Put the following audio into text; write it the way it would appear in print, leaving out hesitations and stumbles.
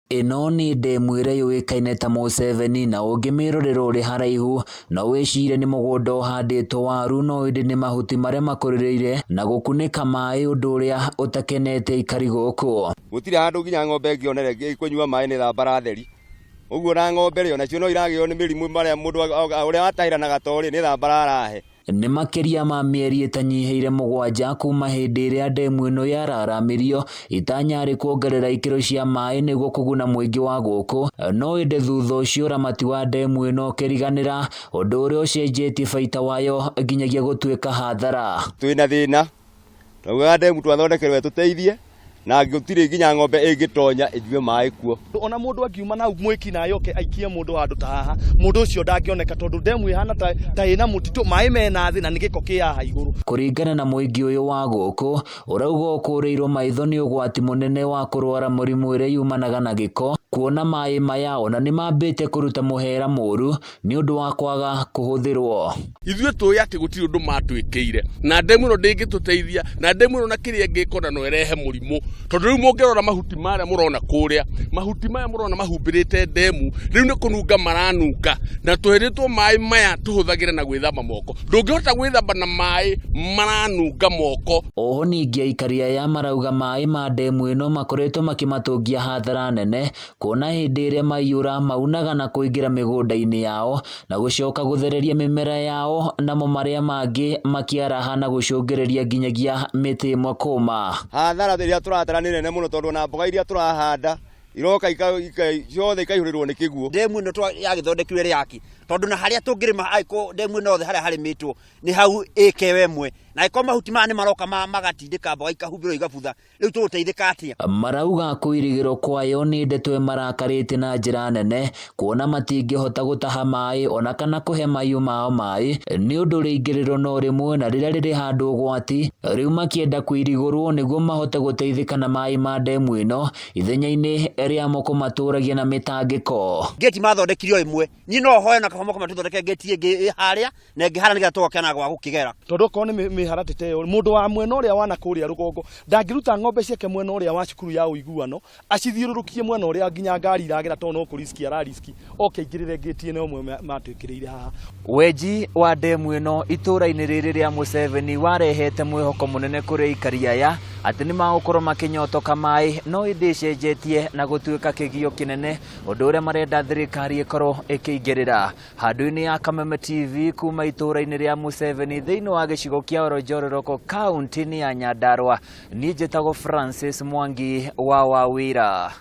Ĩno nĩ ndemu ĩrĩa yũĩkaine ta Mũseveni na ũngĩmĩrorera ũrĩ haraihu no wĩcirie nĩ mũgũnda ũhandĩtwo waru no ĩndĩ nĩ mahuti marĩa makũrĩrĩire na gũkunĩka maĩ ũndũ ũrĩa ũtakenete aikari gũkũ. Gũtirĩ handũ nginya ng'ombe ĩngĩonera ĩkũnyua maĩ nĩ thambara theri. Ũguo na ng'ombe rĩ, onacio no iragĩo nĩ mĩrimũ marĩa mũndũ ũrĩa watahĩra na gatoro rĩ, nĩ thambara arahe. Nĩ makĩria ma mĩeri ĩtanyihĩire 7 kuma hĩndĩ ĩrĩa ndemu ĩno yararamirio itanya rĩ kuongerera ikĩro cia maĩ nĩguo kũguna mũingĩ wa gũkũ, no ĩndĩ thutha ũcio ũramati wa ndemu ĩno ũkĩriganĩra, ũndũ ũrĩa ũcenjetie baita wayo nginyagia gũtuĩka hathara. Twĩna thĩna, twaugaga ndemu twathondekerwo ĩtũteithie, na gũtirĩ nginya ng'ombe ĩngĩtonya ĩnyue maĩ kuo. Ona mũndũ angiuma na mwĩki na yoke aikie mũndũ handũ ta haha, mũndũ ũcio ndangĩoneka tondũ ndemu ĩhana ta ĩna mũtitũ, maĩ mena thĩ na nĩ gĩko kĩ haha igũrũ. Kũringana na mũingĩ ũyũ wa gũkũ, ũrauga ũkũrĩirwo maitho nĩ ũgwati mũnene wa kũrwara mũrimũ ĩrĩa yumanaga na gĩko, kuona maĩ maya ona nĩ mambĩte kũruta mũhera mũru nĩ ũndũ wa kwaga kũhũthĩrwo. Ithuĩ tũĩ atĩ gũtirĩ ũndũ matwĩkĩire na ndemu ĩno ndĩngĩtũteithia na ndemu ĩno na kĩrĩa ĩngĩkona no ĩrehe mũrimũ, tondũ rĩu mũngĩrora mahuti marĩa mũrona kũrĩa, mahuti maya mũrona mahumbĩrĩte ndemu rĩu nĩ kũnunga maranunga, na tũhĩrĩtwo maĩ maya tũhũthagĩre na gwĩthamba moko. Ndũngĩhota gwĩthamba na maĩ maranunga moko. Oho ningĩ aikari aya marauga maĩ ma ndemu ĩno makoretwo makĩmatũngia hathara nene, kuona hĩndĩ ĩrĩa maiyũra maunaga na kũingĩra mĩgũnda-inĩ yao na gũcoka gũthereria mĩmera yao, namo marĩa mangĩ makĩaraha na gũcũngĩrĩria nginyagia mĩtĩ ĩmwe kũma. Hathara ĩrĩa tũratara nĩ nene mũno tondũ ona mboga iria tũrahanda iroka ciothe ikaihũrĩrwo nĩ kĩguũ. Ndemu ĩno yagĩthondekirwo ĩrĩ yaki, tondũ na harĩa tũngĩrĩma angĩkorwo ndemu ĩno yothe harĩa harĩmĩtwo nĩ hau ĩka ĩmwe, na angĩkorwo mahuti maya nĩ maroka magatindĩka mboga ikahumbĩrwo igabutha, rĩu tũgũteithĩka atĩa? Marauga kũirigĩrwo kwayo nĩ ndeto ĩmarakarĩte na njĩra nene, kuona matingĩhota gũtaha maĩ ona kana kũhe mahiũ mao maĩ nĩ ũndũ rĩingĩrĩro no rĩmwe na rĩrĩa rĩrĩ handũ ũgwati, rĩu makĩenda kũirigũrwo nĩguo mahote gũteithĩka na maĩ ma ndemu ĩno ithenya-inĩ rĩamo kũmatũragia na mĩtangĩko. Ngĩti mathondekire o ĩmwe, niĩ no hoye na kaba moka matũthondeke ngĩti ĩngĩ ĩ harĩa na ĩngĩ harĩa nĩgetha tũgakena gwa gũkĩgera. Tondũ okorwo nĩ mĩharatĩ ta ĩyo, mũndũ wa mwena ũrĩa wa na kũrĩa rũgongo ndangĩruta ng'ombe ciake mwena ũrĩa wa cukuru ya ũiguano acithiũrũrũkie mwena ũrĩa nginya ngari iragera, tondũ no kũriski arariski oke aingĩrĩre ngĩti ĩno ĩmwe matwĩkĩrĩire haha. Wenji wa ndemu ĩno itũũra-inĩ rĩrĩ rĩa Mũseveni warehete mwĩhoko mũnene kũrĩ aikari aya atĩ nĩ magũkorwo makĩnyotoka maĩ, no ĩndĩ ĩcenjetie na gũtuĩka kĩgio kĩnene, ũndũ ũrĩa marenda thirikari ĩkorwo ĩkĩingĩrĩra. Handũ-inĩ ya Kameme TV kuma itũũra-inĩ rĩa Museveni thĩinĩ wa gĩcigo kĩa Oronjororoko kaunti-inĩ ya Nyandarua, niĩ njĩtagwo Francis Mwangi wa Wawira.